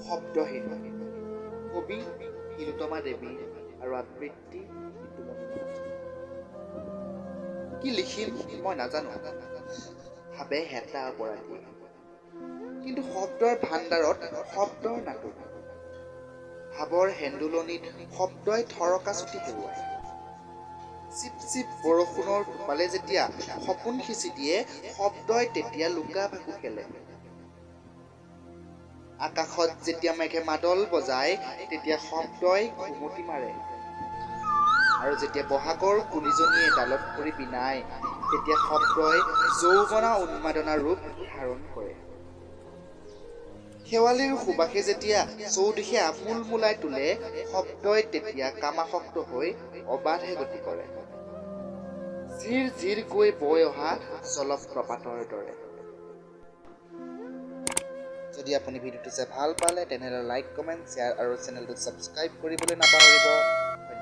শব্দহীন। কবি তিলোত্তমা দেৱী আৰু আবৃত্তি নিতুমণি নাথ। কি লিখিম মই নাজানো, ভাবে হেতা অপৰাধীয়ে। কিন্তু শব্দৰ ভাণ্ডাৰত শব্দৰ নাটনি, ভাৱৰ হেন্দোলনিত শব্দই থৰকাচুটি হেৰুৱায়। চিপ চিপ বৰষুণৰ টোপালে যেতিয়া সপোন সিঁচি দিয়ে, শব্দই তেতিয়া লুকা ভাকু খেলে। আকাশত যেতিয়া মেঘে মাদল বজায়, তেতিয়া শব্দই ঘুমটি মাৰে। আৰু যেতিয়া বহাগৰ কুলিজনীয়ে ডালত পৰি বিনায়, তেতিয়া শব্দই যৌৱনা উন্মাদনা ৰূপ ধাৰণ কৰে। শেৱালিৰ সুবাসে যেতিয়া চৌদিশে আমোল মোলাই তোলে, শব্দই তেতিয়া কামাসক্ত হৈ অবাধে গতি কৰে, ঝিৰ ঝিৰকৈ বৈ অহা জলপ্ৰপাতৰ দৰে। যদি আপুনি ভিডিঅ'টো চাই ভাল পালে, তেনেহ'লে লাইক, কমেণ্ট, শ্বেয়াৰ আৰু চেনেলটো ছাবস্ক্ৰাইব কৰিবলৈ নাপাহৰিব। ধন্যবাদ।